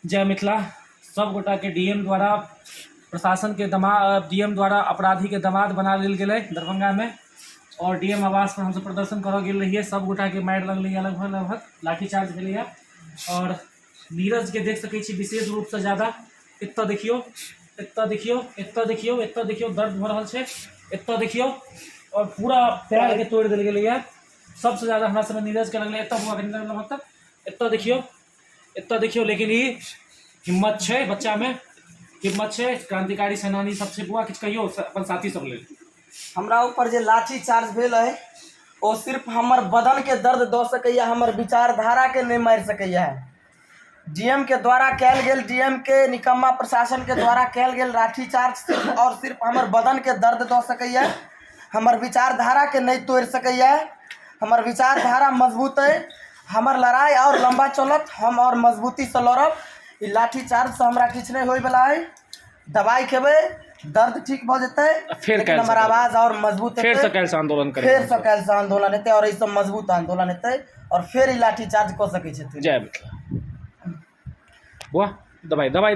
जय मिथिला। सब गोटाके डीएम द्वारा प्रशासनके दमा डीएम द्वारा अपराधीके दमाद बना लेल गेलै दरभंगामे आओर डीएम आवास पर हमसब प्रदर्शन करऽ गेल रहियै। सब गोटाके मारि लगलैए, लगभग लगभग लाठीचार्ज भेलैए। आओर नीरजके देख सकै छी विशेष रूपसँ जादा। एतऽ देखियौ, एतऽ देखियौ, एतऽ देखियौ, एतऽ देखियौ, दर्द भऽ रहल छै। एतऽ देखियौ, आओर पूरा पैरके तोड़ि देल गेलैए। सबसँ जादा हमरा सबमे नीरजके लगलै। एतऽ बौआ नीरज लगभग तक एतऽ देखियौ, एतऽ देखियौ। लेकिन ई हिम्मत छै, बच्चामे हिम्मत छै, क्रांतिकारी सेनानी सब छै। बौआ, किछु कहियौ अपन साथी सब लेल। हमरा ऊपर जे लाठी चार्ज भेल अइ ओ सिर्फ हमर बदनके दर्द दऽ सकैए, हमर विचारधाराके नहि मारि सकैए। डी एम के द्वारा कयल गेल, डी एम के निकम्मा प्रशासनके द्वारा कयल गेल लाठी चार्ज सिर्फ आओर सिर्फ हमर बदनके दर्द दऽ सकैए, हमर विचारधाराके नहि तोड़ि सकैए। हमर विचारधारा मजबूत अइ। हमर लड़ाइ आओर लम्बा चलत, हम आओर मजबूतीसँ लड़ब। ई लाठी चार्जसँ हमरा किछु नहि होइवला अइ। दबाइ खेबै, दर्द ठीक भऽ जेतै, फेर लेकिन हमर आवाज आओर मजबूत फेर हेतै। से काल्हिसँ आंदोलन करेबै। फेरसँ काल्हिसँ आन्दोलन हेतै आओर एहिसँ मजबूत आन्दोलन हेतै आओर फेर ई लाठी चार्ज कऽ सकै छथिन। जय मिथिला। वाह, दबाइ दबाइ।